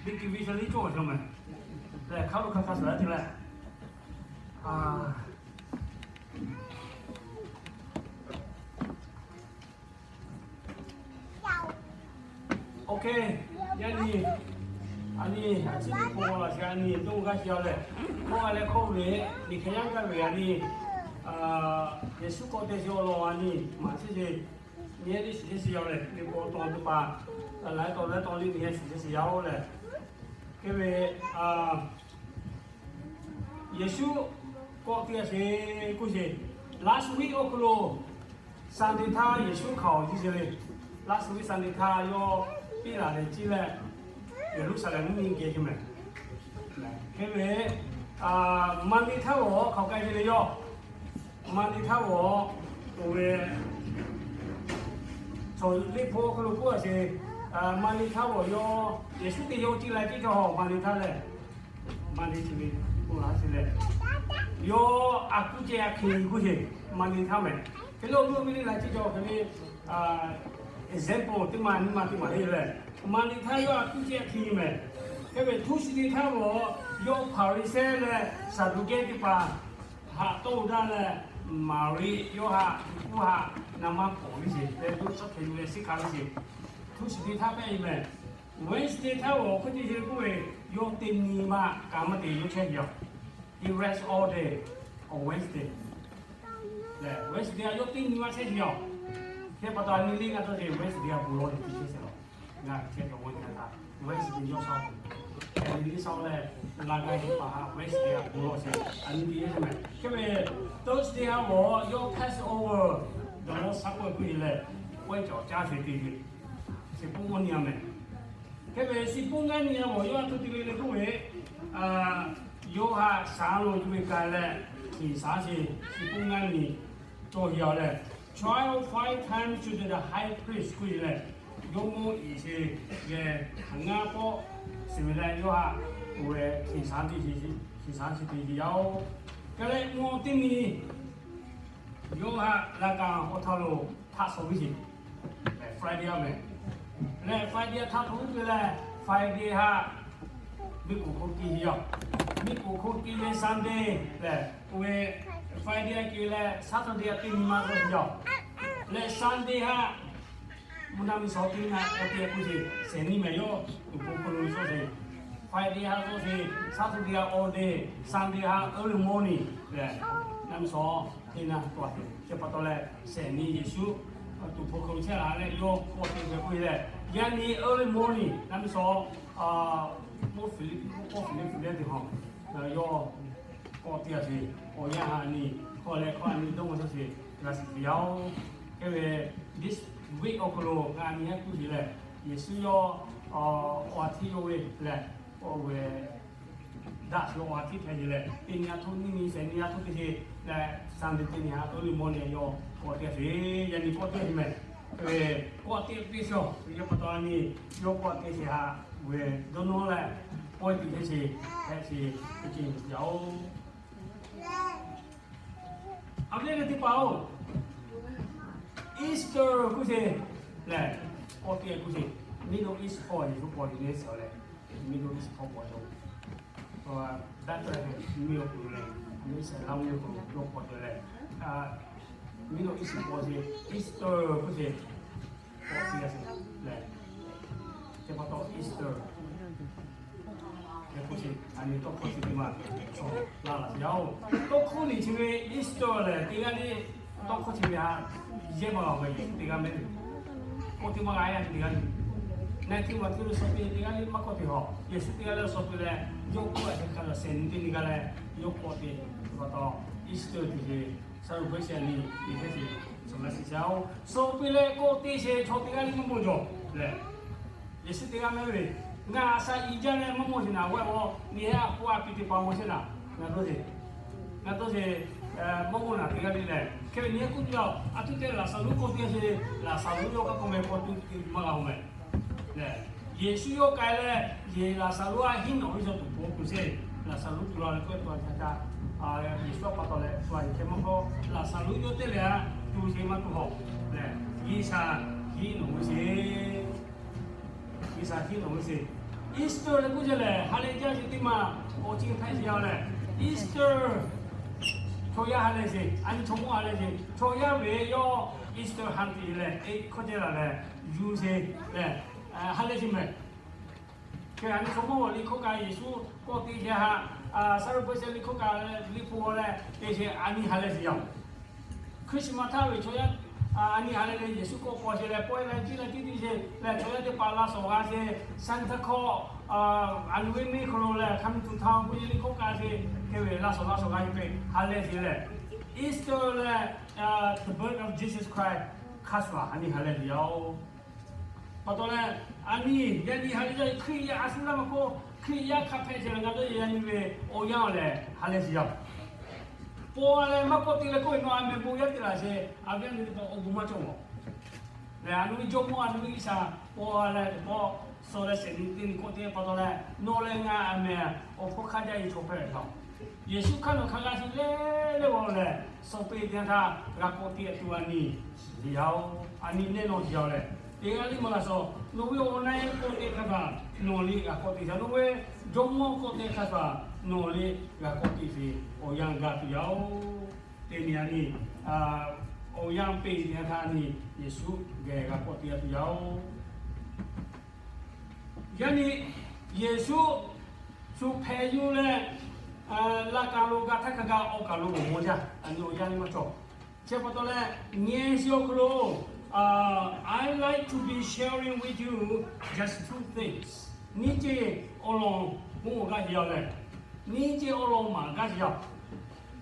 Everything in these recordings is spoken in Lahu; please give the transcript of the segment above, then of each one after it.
Biˇ kiˇ viˇ ca liˇ cawˇ a cawˬ mehˍ. Lehˬ, hk'a lo hk'a hk'a suhˍ a te leh, a, OK, yaˇ nyi, a nyi, a ciˉ ve k'o, a ciˉ a nyi dawˇ g'aˇ ce a lehˬ, hkawˇ a leh hkawˇ ve, liꞈ hk'e yaˇ gaˇ ve a nyi, Yeˍsuˆ k'awꞈ te ce awˬ lawn a nyi maˍ ciˉ ce, nyi ehˉ liˇ shiˍ ce shiˍ yaˇ-oˬ lehˬ, liꞈ k'o taw teˇ hpaˍ, laiˉ taw laiˉ taw liˇ nyi ehˉ shiˍ ce shiˍ yaˇ-oˬ lehˬ, hk'e ve, a, Yeˍsuˆ k'awꞈ te a sheˍ k'oˆ sheˍ. Last week awˬ hk'aw lo Sunday htaˇ Yeˍsuˆ hk'aoˍ jiˇ ce le. Last week Sunday htaˇ yawˇ piˇ laˬ leh ciˇ leh, Yeˍruˆsaˍlehnˍ mvuhˇ miˬ geh ce mehˍ. Hk'e ve, Monday htaˇ g'awˬ hk'aoˍ k'ai ce le yawˇ. Monday htaˇ g'awˬ, oˇ ve, chaw liꞈ hpu awˬ hk'aw lo k'oˆ a sheˍ. Monday htaˇ g'awˬ yawˇ Yeˍsuˆ te yawˇ ciˇ la ciˇ cawˬ Monday htaˇ lehˬ, Monday ce ve, k'oˆ laˇ ce leh, yawˇ a kuˉ ceh a hk'e k'oˆ sheˍ. Monday htaˇ mehˍ. Hk'e le awˬ viˉ awˬ viˉ liˇ la ciˇ cawˬ hk'e le, example teˇ ma nyi ma teˇ ma le lehˬ, Monday htaˇ yawˇ a kuˉ ceh a hk'e mehˍ. Hk'e ve Tuesday htaˇ g'awˬ yawˇ Hpaˍriˍsehˇ leh Saˍduˆkehˇ teˇ hpaˍ haꞈ tawˇ daˇ leh, Maˍriˆ yawˇ haꞈ kuˉ haꞈ na maˇ k'awˍ ve sheˍ leh, yawˇ tcuhˉ hkeh yuˬ leh shiˉ hkanˍ ve sheˍ. Tuesday htaˇ hpehꞈ ve mehˍ. Wednesday htaˇ g'awˬ hk'oˆ ce ce k'oˆ ve, yawˇ teˇ nyi ma ka maˇ te yawˇ chehˇ ve yoˬ. He rest all day on Wednesday. Lehˬ Wednesday a yawˇ teˇ nyi ma chehˇ ve yoˬ. Hk'e pa taw a nyi liˇ g'a tawˇ ce Wednesday a bon lawˬ te chehˇ sheˍ lawˬ. Ngaˬ chehˇ ve Wednesday htaˇ, Wednesday yawˇ shaw, a nyi liˇ shaw leh, la g'a heˆ paˍ haꞈ Wednesday a bon lawˬ sheˍ a nyi te yehˇ sheˍ mehˍ. Hk'e ve Thursday a g'awˬ yawˇ Passover, dawˬ lawˇ shaˉ k'oˆ k'oˆ e leh, k'oˆ e cawˬ caˇ sheˍ te ve, shiˍ poˆ g'awˇ nyi a mehˍ. Hk'e ve shiˍ poˆ ngaˇ nyi a g'awˬ yawˇ a htoꞈ te ve le k'oˆ ve, yawˇ haꞈ shaˍ lo tuˬ ve ka leh, hkiˬ shaˍ sheˍ, shiˍ poˆ ngaˇ nyi cawˬ yaˇ leh, trial five times to the high priest k'oˆ e leh, jawˇmawˇ Iˍsaˍreˍlaˆ geh hk'aˬ ngaˇ pawˆ shiˍ ve leh yawˇ haꞈ oˇ ve hkiˬ shaˍ te, hkiˬ shaˍ sheˍ te ve yaˇ-oˬ. Ka leh mvuhˇ teˇ nyi yawˇ haꞈ laꞈ kaˍ awˬ hk'aw lo htaꞈ shawˍ ve sheˍ. Lehˬ Friday a mehˍ. Lehˬ Friday a htaꞈ hto uˉ peˬ leh, Friday haꞈ miˬ k'oˍ hk'oˆ tiˇ ve yoˬ. Miˬ k'oˍ hk'oˆ tiˇ ve Sunday lehˬ, oˇ ve Friday a ke leh Saturday a teˇ nyi ma k'oˆ ve yoˬ. Lehˬ Sunday haꞈ mvuhˇ naˆ miˬ shawˍ teˇ naˆ k'awꞈ te k'oˆ sheˍ, sehˍ nyi mehˍ yawˇ tuˍ hk'oˆ hk'oˆ lo shawˍ sheˍ. Friday haꞈ shawˍ sheˍ, Saturday haꞈ all day, Sunday haꞈ early morning lehˬ, naˆ miˬ shawˍ teˇ naˆ k'awꞈ te. Chi pa taw leh, sehˍ nyi Yeˍsuˆ tuˍ hk'oˆ hk'oˆ lo chehˇ la leh yawˇ k'awꞈ te ve k'oˆ leh, yaˇ nyi early morning naˆ miˬ shawˍ, mvuhˇ Hpiˍliˆ, mvuhˇ hkawˇ Hpiˍliˆ hpu leh teˇ hk'awꞈ yawˇ k'awꞈ te a sheˍ. Awˬ yanˇ haꞈ nyi hk'aw leh hk'aw a nyi dawˇ ma shaw sheˍ g'a shiˍ ve yaˇ-oˬ. Hk'e ve this week awˬ hk'aw lo ngaˬ nyi haˉ kuˇ sheˍ lehˬ, Yeˍsuˆ yawˇ awˬ a htiˇ yawˇ ve lehˬ, oˇ ve daꞈ shu awˬ a htiˇ hpehꞈ sheˍ lehˬ, teˇ nyi a htoˆ nyiˇ nyi sehˍ nyi a htoˆ teˇ sheˍ lehˬ, Sunday teˇ nyi haꞈ early morning yawˇ k'awꞈ te sheˍ. Yaˇ nyi k'awꞈ te sheˍ mehˍ. Hk'e ve k'awꞈ te piˇ sheˍ, yawˇ pa taw a nyi yawˇ k'awꞈ te sheˍ haꞈ ve dawˇ nawˇ lehˬ, pawehˇ tuˬ hpehꞈ sheˍ, hpehꞈ sheˍ, teˇ ceuˬ yaˇ-oˬ. A ve teˇ hpaˍ-oˬ, Easter k'oˆ sheˍ lehˬ, k'awꞈ te k'oˆ sheˍ, Middle East hk'aw Yeˍsuˆ k'awꞈ te leh sheˍ leh, Middle East hk'aw k'awꞈ te, Bethlehem miˬ awˬ hk'aw lo leh, Iˉsaˍreˍlaˆ miˬ awˬ hk'aw lo yawˇ k'awꞈ te leh, Middle East k'awꞈ sheˍ, Easter k'oˆ sheˍ, k'awꞈ te sheˍ lehˬ, chi pa taw Easter Hk'e k'oˆ sheˍ, a nyi tawˇ hkawˇ chi teˇ maˬ shawˍ la laˬ sheˍ yaˇ-oˬ. Tawˇ hkawˇ nyi chi ve Easter lehˬ, teˇ g'aˇ le, tawˇ hkawˇ chi ve haꞈ yehˇ maˇ g'a ve, Yeˍsuˆ teˇ g'aˇ mehˍ ve. K'oˆ teˇ maˇ g'a yaˇ teˇ g'aˇ le. Naˆ tiˇ maˬ tiˇ lo suh te teˇ g'aˇ le maˇ k'oˆ te haw. Yeˍsuˆ teˇ g'aˇ le suh te leh, yawˇ k'oˆ a hk'e hk'a sehˍ nyi teˇ nyi g'a leh, yawˇ k'awꞈ te, chi pa taw Easter te ve, Saˍ laꞈ hpu shehˍ nyi, nyi hk'e te, suh la sheˍ yaˇ-oˬ. Suh piˇ leh k'oˆ te sheˍ, chaw teˇ g'aˇ le maˇ mawˬ jawˬ lehˬ, Yeˍsuˆ teˇ g'aˇ mehˍ ve, ngaˬ shaꞈ i jaˇ leh maˇ mawˬ sheˍ naˍ, g'awˇ-e g'awˇ nyi hehˉ a hpu a piˇ teˇ hpaˍ mawˬ sheˍ naˍ, ngaˬ dawˇ sheˍ, ngaˬ dawˇ sheˍ, maˇ mawˬ naˍ teˇ g'aˇ le lehˬ. Hk'e ve nyi hehˉ k'oˆ piˇ-oˬ, a htoꞈ te Laˍzaˍruˆ k'oˆ piˇ sheˍ, Laˍzaˍruˆ yawˇ kaꞈ k'awꞈ meh k'awꞈ tuˬ te maˇ g'a-oˬ mehˍ. Yeˍsuˆ yawˇ k'ai leh, yeˬ Laˍzaˍruˆ a hiˉ nawˬ ve chaw tuˬ hpawˇ k'oˆ sheˍ, Laˍzaˍruˆ tuˬ la leh k'oˆ-e taw ca ca, Yeˍsuˆ a pa taw leh, tuˬ a yeˬ hk'e maˇ k'oˆ, Laˍzaˍruˆ yawˇ teˇ leh a tuˬ sheˍ maˇ tuˬ hawˬ lehˬ, G'uiˬsha hiˉ nawˬ ve sheˍ. G'uiˬsha hiˉ nawˬ ve sheˍ. Easter leh k'oˆ jaˇ lehˬ, ha lehˬ jaˇ sheˍ teˇ maˬ awˬ ceuˬ hpehꞈ sheˍ yaˇ lehˬ, Easter chaw yaˇ ha lehˬ sheˍ, a nyi chaw mawˇ ha lehˬ sheˍ, chaw yaˇ ve yawˇ Easter ha teꞈ lehˬ, e hkawˇ ceh laˬ lehˬ, yuˬ sheˍ lehˬ, ha lehˬ sheˍ mehˍ. Hk'e a nyi chaw mawˇ liꞈ hkawˇ kaꞈ Yeˍsuˆ kawˆ teˇ yaˇ haꞈ, Saˍlaꞈ Pawˇsehˇ liꞈ hkawˇ kaꞈ liꞈ hpu leh te sheˍ, a nyi ha lehˬ sheˍ yaˇ. Christmas htaˇ ve chaw yaˇ a nyi ha lehˬ leh Yeˍsuˆ kawˆ paw sheˍ leh, pawehˇ leh jiˇ leh tiˇ tiˇ sheˍ leh, chaw yaˇ teˇ hpaˍ laˇ shawˍ g'a sheˍ, Santa Claus, a loˍ ve meˇ hk'aw lo lehˬ, coming to town k'oˆ ve liꞈ hkawˇ kaꞈ sheˍ, hk'e ve laˇ shawˍ laˇ shawˍ g'a sheˍ hk'e ha lehˬ sheˍ lehˬ, Easter leh the birth of Jesus Christ hk'a shuˍ a nyi ha lehˬ sheˍ yaˇ-oˬ. Pa taw leh, a nyi yaˇ nyi ha lehˬ jaˇ, Hkriꞈ yaˇ a shu laˇ maˇ k'oˆ, Hkriꞈ yaˇ hk'a hpehꞈ chehˇ ve ngaˬ hui yaˇ nyi ve awˬ yanˇ lehˬ ha lehˬ sheˍ yaˇ. Paw leh maˇ kawˆ te leh k'oˆ ve, nawˬ a meh bon yaˇ te laˬ sheˍ, a viˉ a nyi teˇ hpaˍ awˬ bon maˇ cawˬ mawˬ. Lehˬ a nyi ve jawˇmawˇ a nyi ve G'uiˬsha paw leh teˇ pawˆ suh leh shehˍ nyi teˇ nyi kawˆ te pa taw leh, nawˬ leh ngaˬ a meh awˬ hpawˇ hk'a jaˇ ve chaw hpehꞈ ve htaꞈ Yeˍsuˆ hk'aˇ nawˬ hk'a g'a shiˍ leh leh g'a leh, suh peˇ teˇ yanˇ htaˇ g'a kawˆ te a tuˬ a nyi sheˍ yaˇ-oˬ. A nyi nehˇ nawˬ sheˍ yaˇ lehˬ, teˇ g'aˇ liˇ maˇ g'a suh, nawˬ ve awˬ na-e kawˆ te hk'a gaˬ nawˬ liˇ g'a kawˆ te sheˍ, nawˬ ve jawˇmawˇ kawˆ te hk'a gaˬ nawˬ liˇ g'a kawˆ te sheˍ, awˬ yanˇ g'a tuˬ yaˇ-oˬ. Teˇ nyi a nyi awˬ yanˇ peˇ teˇ yanˇ htaˇ a nyi Yeˍsuˆ geh g'a kawˆ te a tuˬ yaˇ-oˬ. Yaˇ nyi Yeˍsuˆ shu hpeh yuˬ leh, laꞈ kaˬ lo g'a htaˇ hk'a gaˬ awˬ kaˬ lo awˬ mawˇ jaˇ, a nyi awˬ yanˇ nyi maˇ cawˬ. Chi pa taw leh, nyi shi awˬ hk'aw lo, I like to be sharing with you just two things. Nyiˇ ceˇ awˬ lawn k'oˆ gaˇ sheˍ yaˇ lehˬ, nyiˇ ceˇ awˬ lawn maˍ gaˇ sheˍ yaˇ.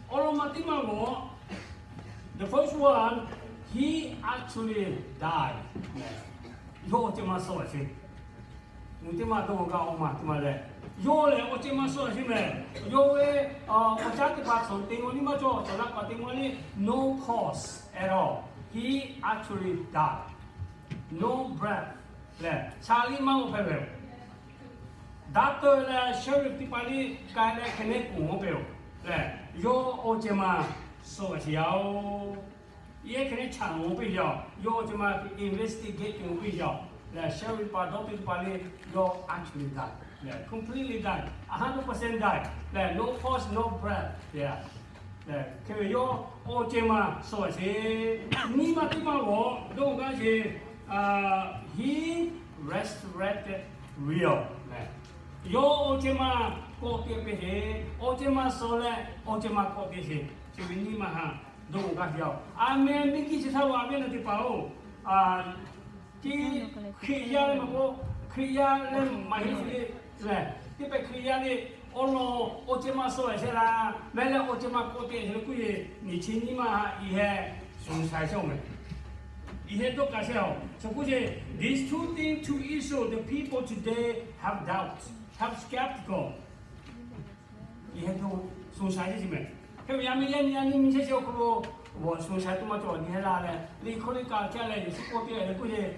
Awˬ lawn maˍ teˇ maˇ g'awˬ, the first one, he actually died. Yawˇ awˬ ceh ma suh sheˍ. Mvuhˇ teˇ maˇ dawˇ g'a awˬ maˍ teˇ maˇ lehˬ, yawˇ lehˬ awˬ ceh ma suh sheˍ mehˍ. Yawˇ ve awˬ caˉ teˇ hpaˍ cawˬ te maˇ liˇ maˇ cawˬ, cawˬ laˇ paˍ te maˇ liˇ, no pulse at all. He actually died. No breath lehˬ, cha liˇ maˇ g'awˬ hpehꞈ ve yoˬ. Doctor leh sheriff teˇ hpaˍ liˇ k'ai leh hk'e neˉ kuˬ g'awˬ hpehꞈ yoˬ lehˬ, yawˇ awˬ ceh ma suh sheˍ yaˇ-oˬ. Yehˇ hk'e neˉ chaꞈ g'awˬ piˇ yaˇ, yawˇ awˬ ceh ma investigate g'awˬ piˇ yaˇ lehˬ, sheriff pa doctor teˇ hpaˍ liˇ yawˇ actually die lehˬ, completely die, a hundred percent die lehˬ, no pulse, no breath. Hk'e ve yawˇ awˬ ceh ma suh sheˍ. Nyiˇ maˇ teˇ maˇ g'awˬ dawˇ gaˇ sheˍ, he resurrected real. Yawˇ awˬ ceh ma kawˆ te piˇ sheˍ, awˬ ceh ma suh leh awˬ ceh ma kawˆ te sheˍ. Chi ve nyiˇ maˇ haꞈ dawˇ gaˇ sheˍ yaˇ-oˬ. A meh miˇ kiˇ chi htaˇ lo a viˉ na teˇ hpaˍ-oˬ, chi Hkriꞈ yaˇ leh maˇ k'oˆ, Hkriꞈ yaˇ leh maˇ heˆ sheˍ le lehˬ, teˇ pehˍ Hkriꞈ yaˇ le awˬ lawn awˬ ceh ma suh sheˍ laˇ, mehˍ leh awˬ ceh ma kawˆ te sheˍ le k'oˆ ve, nyi chi nyiˇ maˇ haꞈ i heh สงสัย cawˬ mehˍ. I heh dawˇ kaꞈ sheˍ-oˬ, chi k'oˆ sheˍ, these two things to issue the people today have doubt, have skeptical. I heh dawˇ สงสัย sheˍ mehˍ. Hk'e ve yaˇ miˇ yaˇ nyi yaˇ nyi nyi chehˇ chi awˬ hk'aw lo, สงสัย teˇ maˇ cawˬ nyi heh laˇ leh, liꞈ hkawˇ liˇ kaꞈ caˇ leh Yeˍsuˆ kawˆ te leh k'oˆ sheˍ,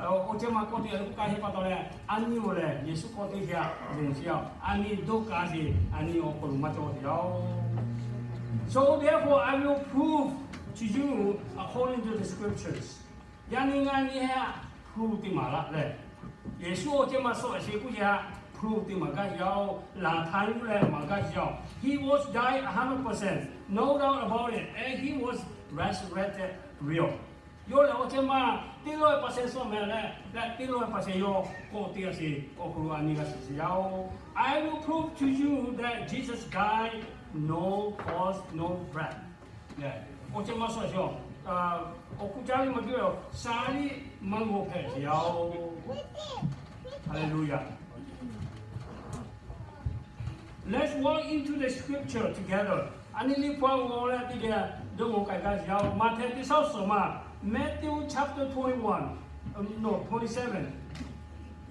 awˬ ceh ma kawˆ te leh k'oˆ kaˇ heh pa taw leh, a nyi-oˬ lehˬ Yeˍsuˆ kawˆ te sheˍ a, yonˍ sheˍ a, a nyi dawˇ kaꞈ sheˍ, a nyi awˬ hk'aw lo maˇ cawˬ sheˍ yaˇ-oˬ. So therefore I will prove to you according to the scriptures. Yaˇ nyi ngaˇ nyi heh a, prove te maˍ laˇ lehˬ, Yeˍsuˆ awˬ ceh ma suh sheˍ k'oˆ sheˍ a, prove te maˍ gaˇ sheˍ yaˇ-oˬ. Laˬ htaˇ yuˬ leh maˍ gaˇ sheˍ yaˇ-oˬ. He was died a hundred percent, no doubt about it, and he was resurrected real. Yawˇ lehˬ awˬ ceh ma teˇ lawˇ percent suh mehˍ leh, leh teˇ lawˇ percent yawˇ kawˆ te a sheˍ, awˬ hk'aw lo a nyi g'a shiˍ sheˍ yaˇ-oˬ. I will prove to you that Jesus died, no pulse, no breath. Awˬ ceh ma suh sheˍ-oˬ, awˬ kuˬ caˇ liˇ maˇ keu-oˬ, sha liˇ maˇ g'awˬ hpehꞈ sheˍ yaˇ-oˬ. Hallelujah. Let's walk into the scripture together. A nyi liꞈ hpu a g'awˬ leh teˇ geh dawˇ g'awˬ k'ai gaˇ sheˍ yaˇ-oˬ. Maꞈhtehˍ teˇ shawˉ suhˍ ma, Matthew chapter twenty-one, no, twenty-seven.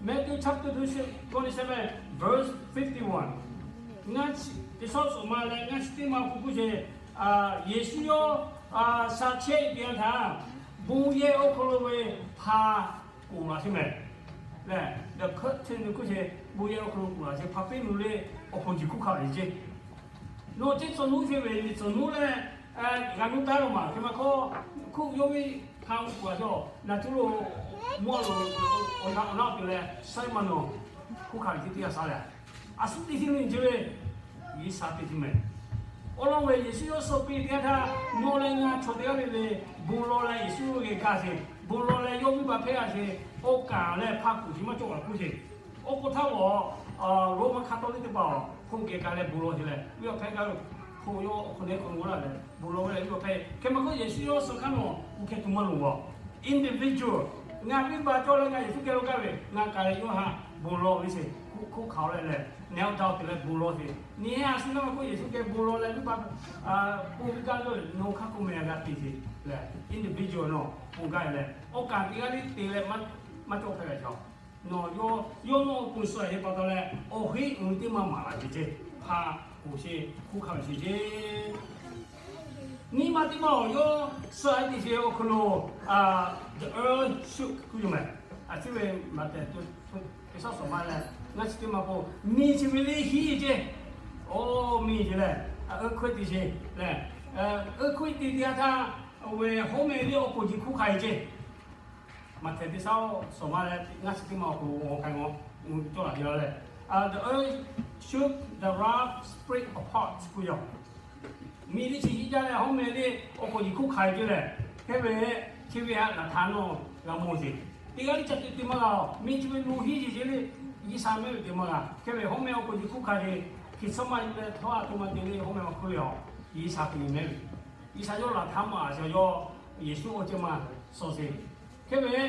Matthew chapter twenty-seven, verse fifty-one. Ngaˇ chi teˇ shawˉ suhˍ ma leh ngaˇ chi teˇ ma hpu k'oˆ sheˍ, Yeˍsuˆ yawˇ sha chehˇ ve teˇ yanˇ htaˇ, bon yehˬ awˬ hk'aw lo ve hpa k'oˍ laˬ sheˍ mehˍ. Lehˬ, the curtain k'oˆ sheˍ, bon yehˬ awˬ hk'aw lo k'oˍ laˬ sheˍ, hpa piˇ nu le awˬ hk'aw jiˬ hkuˇ hkanˍ ve ceˇ. Nawˬ ceˇ tcuhˍ nuˇ sheˍ ve, nyi tcuhˍ nuˇ leh g'a nuˇ taˉ lo maˬ hk'e maˇ hkawˇ, hkuˆ yawˇ ve hpa k'oˍ laˬ sheˍ-oˬ, naˬ tuˬ lo mawˇ lo awˬ na awˬ na awˬ pehˍ leh saiˉ maˇ nawˬ Hkunˉ hk'aˬ ve teˇ g'aˇ sha lehˬ, a shu teˇ hinˉ nyi ceh ve G'uiˬsha teˇ hinˉ meh. Awˬ lawn ve Yeˍsuˆ yawˇ suh piˇ teˇ yanˇ htaˇ, nawˬ leh ngaˬ chaw teˇ g'aˇ le le bon lawˬ leh Yeˍsuˆ geh gaˇ sheˍ. Bon lawˬ leh yawˇ venˇbaˆ hpehˇ g'a sheˍ. Awˬ kaˍ leh hpa kuˬ sheˍ maˇ cawˇ g'a kuˇ sheˍ. Awˬ k'o htaˇ awˬ, Roˉmaꞈ hk'a tawˇ liˇ teˇ hpaˍ awˬ hk'oˆ geh gaˇ leh bon lawˬ sheˍ leh, venˇbaˆ hpehˇ gaˇ ve hk'oˆ yawˇ awˬ hk'aw lo hk'aw lo g'a laˇ leh bon lawˬ ve leh venˇbaˆ hpehˇ. Hk'e maˇ k'oˆ Yeˍsuˆ yawˇ suh hk'aˇ nawˬ kuˬ hkeh tuˬ maˇ loˍ awˬ individual, ngaˬ venˇbaˆ cawˇ leh ngaˬ Yeˍsuˆ geh lo gaˇ ve ngaˬ kaˍ leh yawˇ htaꞈ bon lawˬ ve sheˍ. Hkunˉ hk'aˬ leh lehˬ, kneel down te leh bon lawˬ sheˍ. Nyi a shu naˇ maˇ k'oˆ Yeˍsuˆ geh bon lawˬ leh venˇbaˆ pon gaˇ ve nawˬ hk'aˇ k'oˆ meh g'a te sheˍ leh individual nawˬ pon gaˇ ve leh awˬ kaˍ teˇ g'aˇ le te leh maˇ cawˇ hpehˇ ve chaw. Nawˬ yawˇ nawˬ pon suh ve pa taw leh awˬ heˆ uiˍ teˇ maˇ maˍ laˬ ve ceˇ. Hpa kuˬ sheˍ, hkunˉ hk'aˬ ve sheˍ ceˇ. Nyi ma teˇ maˇ awˬ yawˇ suh ve teˇ sheˍ awˬ hk'aw lo, the earth shook kuˇ yoˬ meh. A ciˉ ve maꞈ tehꞈ te shaˉ suhˍ ma leh ngaˇ chi teˇ maˇ k'o, miˬ chi ve le hiˉ ceˇ. Oˇ miˬ chi lehˬ, earthquake te sheˍ lehˬ, earthquake te teˇ yanˇ htaˇ, oˇ ve hawˉ meh le awˬ koˬ ji hkunˉ hk'aˬ ve ceˇ. Maꞈ htehˍ teˇ shaˉ suhˍ ma leh ngaˇ chi teˇ maˇ awˬ hk'aw lo awˬ k'ai ngaw, cawˇ laˬ te la leh, the earth shook, the rock split apart kuˇ yoˬ. Miˬ le chi hiˉ jaˇ leh hawˉ meh le awˬ koˬ ji hkunˉ hk'aˬ ve ceˇ lehˬ, hk'e ve chi ve htaꞈ laˬ htaꞈ nawˬ g'a mawˬ sheˍ. Teˇ g'aˇ le ca te te maˇ g'a-oˬ. Miˬ chi ve lo hiˉ yeˬ ce le, G'uiˬsha mehˉ ve te maˇ g'a. Hk'e ve hawˉ meh awˬ koˬ ji hkunˉ hk'aˬ ve, hkiˬ suhˉ maˇ le htawˇ a to ma te le hawˉ meh maˇ hkuˇ ve-oˬ. G'uiˬsha te ve mehˉ ve, G'uiˬsha yawˇ laˬ htaꞈ maˇ g'a sheˍ. Yawˇ Yeˍsuˆ awˬ ceuˬ ma suh sheˍ. Hk'e ve,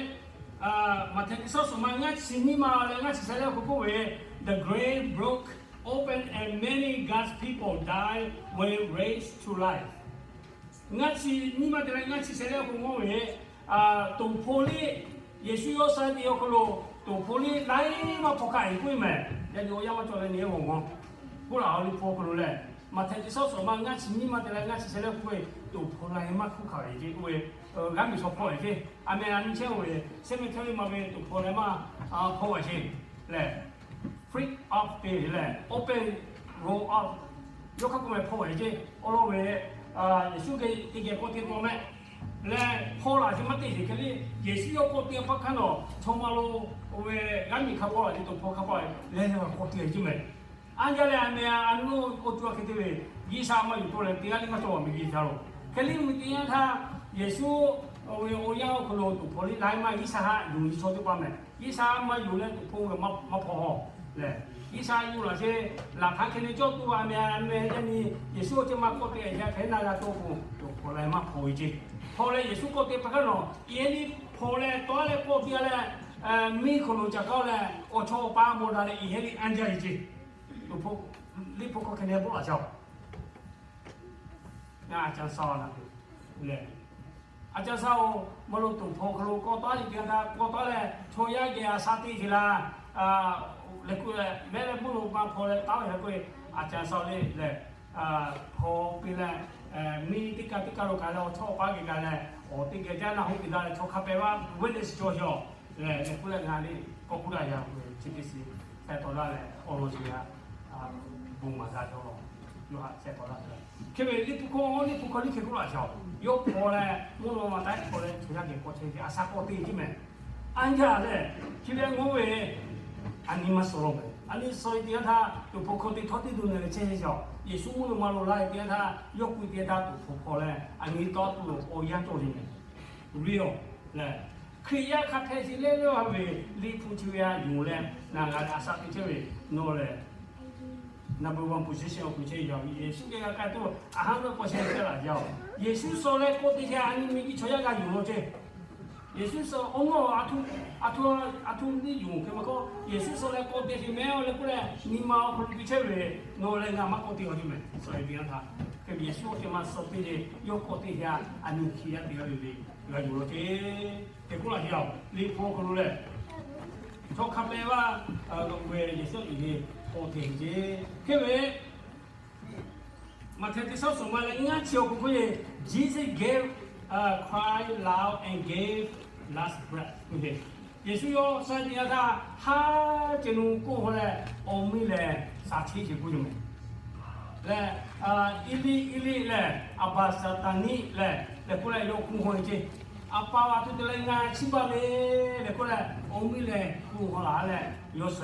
Maꞈhtehˍ teˇ shaˉ suhˍ ma ngaˇ chi nyiˇ ma leh ngaˇ chi sheh leh awˬ hk'aw k'oˆ ve, the grave broke open and many God's people died were raised to life. Ngaˇ chi nyiˇ ma te leh ngaˇ chi sheh leh awˬ hk'aw mawˇ ve, toˍ hpaw liˇ, Yeˍsuˆ yawˇ suh ve teˇ yanˇ awˬ hk'aw lo toˍ hpaw liˇ laiˉ maˇ hpaw hk'aˇ e k'oˆ ve mehˬ. Yaˇ nyi awˬ yanˇ maˇ cawˬ leh nyi e g'awˬ g'awˬ k'oˆ laˬ. Awˬ liˇ hpaw awˬ hk'aw lo lehˬ, Maꞈhtehˍ teˇ shaˉ suhˍ ma ngaˇ chi nyiˇ ma te leh ngaˇ chi sheh leh awˬ hk'aw k'oˆ ve, toˍ hpaw laiˉ maˇ hkuˇ hk'aˬ ve ceˇ k'oˆ ve, g'aˇ miˬ shaw hpaw ve ceˇ. A meh a nyi chehˇ ve, shehˆ meh htaˇ ve ma ve toˍ hpaw laiˉ maˇ hpaw ve ceˇ lehˬ, flick off te leh open roll off, yawˇ hk'aˇ k'oˆ meh hpaw ve ceˇ. Awˬ lawn ve, Yeˍsuˆ geh teˇ geh k'awꞈ te taw meh leh hpaw laˬ ce maˇ te sheˍ. Hk'e le Yeˍsuˆ yawˇ k'awꞈ te pa hk'aˇ nawˬ chaw ma lo, oˇ ve g'aˇ miˬ hk'a hpaw laˬ ce, toˍ hpaw hk'a hpaw leh leh k'awꞈ te ceˇ mehˬ. Aˉ jaˇ leh a meh a nu awˬ co a hk'e te ve, G'uiˬsha maˇ yuˬ to leh teˇ g'aˇ le maˇ cawˬ ve G'uiˬsha lo. Hk'e le mvuhˇ teˇ yanˇ htaˇ Yeˍsuˆ ve awˬ yanˇ awˬ hk'aw lo toˍ hpaw liˇ laiˉ maˇ G'uiˬsha haꞈ yuˬ nyi chaw teˇ hpaˍ mehˬ. G'uiˬsha maˇ yuˬ leh toˍ hpaw ve maˇ hpaw lehˬ, G'uiˬsha yuˬ laˬ ce. Laˬ htaꞈ hk'e le cawˇ tuˬ a meh a meh yaˇ nyi Yeˍsuˆ awˬ ceuˬ ma k'awꞈ te a yaˇ hk'e naˇ g'a cawˇ k'o, toˍ hpaw laiˉ maˇ hpaw ve ceˇ. Hpaw leh Yeˍsuˆ k'awꞈ te pa hk'aˇ nawˬ, i heh liˇ hpaw leh tawˉ leh k'awꞈ te a leh, miˬ hk'aw lo ca k'aw leh awˬ chawˇ awˬ paˇ maw daꞈ leh i heh liˇ anˇ jaˇ ve ceˇ. Toˍ hpaw, liˇ hpaw hk'aw hk'e le bawˆ laˬ ca-oˬ. Ngaˬ a ca sa leh, a ca sa-oˬ, maˇ lo toˍ hpaw hk'aw lo k'awꞈ tawˉ leh teˇ g'aˇ htaˇ k'awꞈ tawˉ leh chaw yaˇ geh a sha te sheˍ laˇ. Leh k'oˆ leh mehˉ leh mvuhˇ lo maˇ hpaw leh taˉ ve hk'e k'oˆ ve, a ca sa leh lehˬ, hpaw piˇ leh, miˬ teˇ kaˇ teˇ kaˇ lo kaꞈ leh awˬ chawˇ awˬ paˇ geh kaꞈ leh, awˬ teˇ geh jaˇ naˆ hoˆ piˇ daꞈ leh chaw hk'a pehꞈ vaˇ wehˉ leh shiˍ cawˇ sheˍ-oˬ. Leh leh k'oˆ leh ngaˬ le k'awꞈ k'oˆ daꞈ yaˇ k'oˆ ve chi teˇ shiˍ hpehꞈ tawˍ laˇ leh awˬ lawn chi g'a bon maˍ g'a cawˇ law. Yawˇ haꞈ shehˍ hpaw laˇ te la. Hk'e ve liˇ hpu hkawˇ, liˇ hpu hkawˇ liˇ hk'e k'oˆ laˇ chaw, yawˇ hpaw leh mvuhˇ naw ma taˉ hpaw leh chaw yaˇ geh k'awꞈ chehˇ ve a shaꞈ k'awꞈ te ve ceˇ mehˬ. Anˇ jaˇ leh, chi leh ngawˇ ve, a nyi maˇ suh law mehˬ. A nyi suh ve teˇ yanˇ htaˇ, toˍ hpaw hk'aw te htawˇ teˇ duˬ nehˬ leh chehˇ ve chaw, Yeˍsuˆ mvuhˇ naw ma lo laˇ ve teˇ yanˇ htaˇ, yawˇ k'oˆ ve teˇ yanˇ htaˇ toˍ hpaw hpaw leh a nyi tawˇ tuˬ awˬ yanˇ cawˬ ve mehˬ. Real lehˬ, Hkriꞈ yaˇ hk'a hpehꞈ sheˍ leh lawˇ ve liˇ hpu chi ve a yonˍ leh, naˬ g'a leh a shaꞈ te chehˇ ve nawˬ lehˬ number one position awˬ hk'aw lo chehˇ yaˇ-oˬ. Yeˍsuˆ geh g'a k'ai tuˬ a haˉ naˆ k'awꞈ sheh chehˇ laꞈ jaˇ-oˬ. Yeˍsuˆ suh leh k'awꞈ te htaˇ a nyi miˬ jiˇ chaw yaˇ g'a yonˍ law ceˇ. Yeˍsuˆ suh awˬ nawˉ a htoꞈ, a htoꞈ, a htoꞈ liˇ yonˍ hk'e maˇ k'oˆ, Yeˍsuˆ suh leh k'awꞈ te sheˍ mehˬ-oˬ leh k'oˆ leh, nyi ma awˬ hk'aw lo te chehˇ ve, nawˬ leh ngaˬ maˇ k'awꞈ te awˬ ceˇ mehˬ. Suh ve teˇ yanˇ htaˇ, hk'e ve Yeˍsuˆ awˬ ceuˬ ma suh piˇ leh yawˇ k'awꞈ te htaˇ a nyi Hkriꞈ yaˇ teˇ g'aˇ ve le g'a yonˍ law ceˇ. Hk'e k'oˆ laꞈ jaˇ-oˬ. Liˇ hpu awˬ hk'aw lo lehˬ, chaw hk'a pehꞈ vaˇ ve Yeˍsuˆ yuˬ ve k'awꞈ te ceˇ. Hk'e ve Maꞈhtehˍ teˇ shaˉ suhˍ ma leh ngaˇ chi awˬ hk'aw k'oˆ ve, Jesus gave, cried loud and gave last breath. Yeˍsuˆ yawˇ suh teˇ yanˇ htaˇ haˉ ceh lo k'oˆ hawˉ leh awˬ miˇ lehˬ shaˍ cheˇ sheˍ k'oˆ ve mehˬ. Leh, Eˇliˆ, Eˇliˆ lehˬ, Aˍbaˍsaˍtaˍniˆ lehˬ leh k'oˆ leh yawˇ k'oˆ hawˉ ve ceˇ. A pa, a htoꞈ te leh ngaˬ chiˇ baˬ le leh k'oˆ leh awˬ miˇ lehˬ k'oˆ hawˉ laˬ leh yawˇ suh